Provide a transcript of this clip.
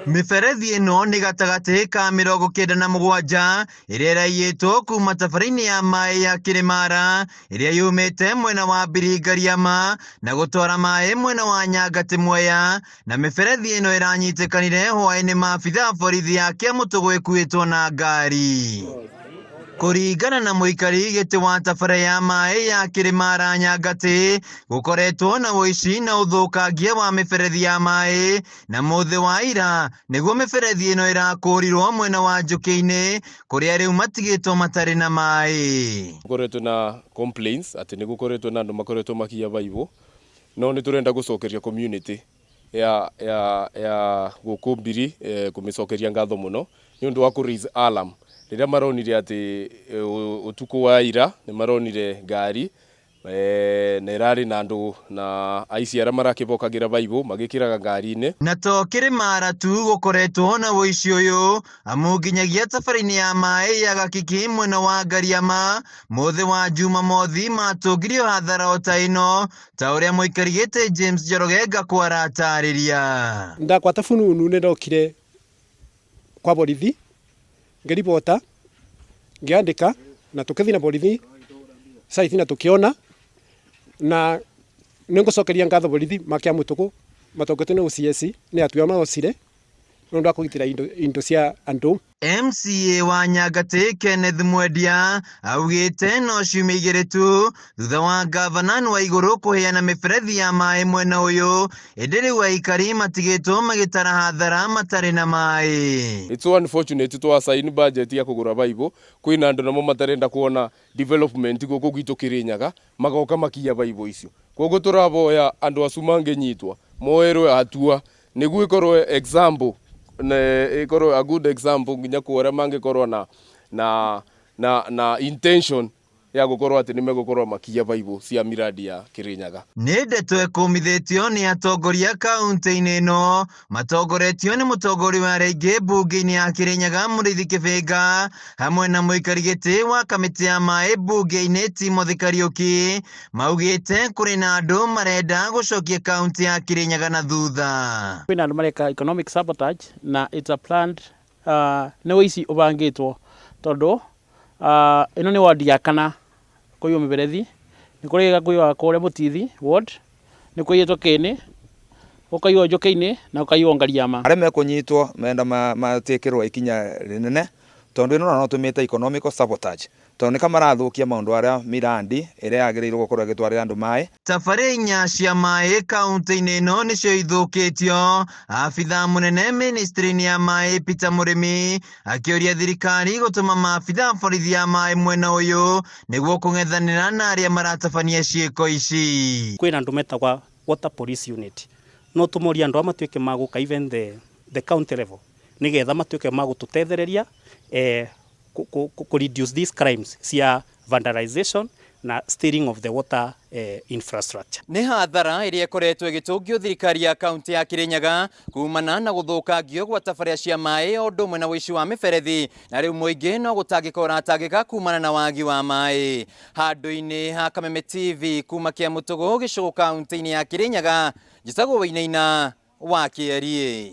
Mĩberethi ĩno nĩ gatagatĩ ka 97 ĩrĩa ĩraiyĩtwo kuma tabarĩ-inĩ ya maĩ ya Kĩrĩmara ĩrĩa yumĩte mwena wa Biringariama na gũtwara maĩ mwena wa Nyangatĩ Mwea, na mĩberethi ĩno ĩranyitĩkanire hwaĩ-inĩ maabithaa borithi ya Kĩamũtũgũ ĩkuĩtwo na ngari. Kũringana na mũikari gĩtĩ wa tabara ya maĩ ya Kĩrĩmara Nyangatĩ, gũkoretwo na ũici na ũthũkangia wa mĩberethi ya maĩ, na mũthĩ wa ira nĩguo mĩberethi ĩno ĩrakũrirwo mwena wa Njũkĩ-inĩ kũrĩa rĩu matigĩtwo matarĩ na maĩ. Gũkoretwo na complaints atĩ nĩ gũkoretwo na andũ makoretwo makiya baibũ, no nĩ tũrenda gũcokeria community ya ya ya gũkũ Mbiri kũmĩcokeria ngatho mũno nĩ ũndũ wa kũ raise alarm rĩrĩa maronire atĩ ũtukũ wa ira nĩ maronire ngari na ĩrarĩ na andũ na aici arĩa marakĩbokagĩra baibũ magĩkĩraga ngari-inĩ. Na to Kĩrĩmara tu gũkoretwo na ũici ũyũ, amu nginyagia tabarĩ-inĩ ya maĩ ya Gakiki mwena wa Ngariama, mũthĩ wa Jumamothi matũngirio hathara o ta ĩno, ta ũrĩa mũikari gĩtĩ James Njoroge Ngakũ aratarĩria. Ndakwata fununu nĩ ndokire kwa borithi ngĩribota ngĩandĩka na tũkĩthiĩ na borithi site na tũkĩona na nĩ ngũcokeria ngatho borithi ma Kĩamũtũkũ matongoretio nĩ OCS nĩ atua marocire nĩ ũndũ wa kũgitĩra indo cia andũ. MCA wa Nyangatĩ Kenneth Mwendia augĩte no ciumia igĩrĩ tu thutha wa ngavana wa igũrũ kũheana mĩberethi ya maĩ mwena ũyũ, ĩndĩ rĩu aikari matigĩtwo magĩtara hathara matarĩ na maĩ. It's so unfortunate twa assign budget ya kũgũra baibũ, kwĩna andũ namo matarenda kuona development gũkũ gwitũ Kĩrĩnyaga, magoka makiya baibũ icio. Koguo tũraboya andũ acu mangĩnyitwa moerwe hatua nĩguo ĩkorwo example, ĩkorwo a good example nginya kwa arĩa mangĩkorwo na na na na intention ya gũkorwo atĩ nĩ megũkorwo makiya baibũ cia miradi ya Kĩrĩnyaga. Nĩ ndeto ĩkũmithĩtio nĩ atongoria kaunti-inĩ ĩno matongoretio nĩ mũtongoria wa arĩa aingĩ mbunge-inĩ ya Kĩrĩnyaga Mũrĩithi Kĩbĩnga hamwe na mũikari gĩtĩ wa kamĩtĩ ya maĩ mbunge-inĩ Timothy Kariũki, maugĩte kũrĩ na andũ marenda gũcokia kaunti ya Kĩrĩnyaga na thutha. Kwĩna andũ mareka economic sabotage na it's a planned, nĩ ũici ũbangĩtwo tondũ ĩno nĩ ward ya kana kũiywo mĩberethi, nĩ kũrĩ kũiywo kũrĩa Mũtithi ward, nĩ kũiyĩtwo Kĩĩnĩ, gũkaiywo Njũkĩ-inĩ na gũkaiywo Ngariama. Arĩa mekũnyitwo menda matĩkĩrwo ikinya rĩnene tondũ ĩno no tũmĩte economical sabotage tondũ nĩka marathũkia maũndũ arĩa mirandi ĩrĩa yagĩrĩirwo gũkorwo ĩgĩtwarĩra andũ maĩ. Tabarĩ inya cia maĩ kaunti-inĩ ĩno nĩcio ithũkĩtio. Abithaa mũnene ministry-inĩ ya maĩ Peter Mũrĩmi akĩũria thirikari gũtũma maabithaa borithi ya maĩ mwena ũyũ nĩguo kũng'ethanĩra na arĩa maratabania ciĩko ici. Kwĩna andũ metagwa water police unit, no tũmorie andũ aya matuĩke magũka even the county level nĩgetha matuĩke magũtũtethereria ku reduce these crimes cia vandalization na stealing of the water infrastructure. Nĩ hathara ĩrĩa ĩkoretwo ĩgĩtũngio thirikari ya kaunti ya Kĩrĩnyaga kumana na gũthũkangio gwa tabarĩra cia maĩ o ũndũ ũmwe na ũici wa mĩberethi, na rĩu mũingĩ no gũtangĩka ũratangĩka kumana na wagi wa maĩ. Handũ-inĩ ha Kameme TV kuma Kĩamũtũgũ gĩcũgũ kaunti-inĩ ya Kĩrĩnyaga, njĩtagwo Wainaina wa Kĩeriĩ.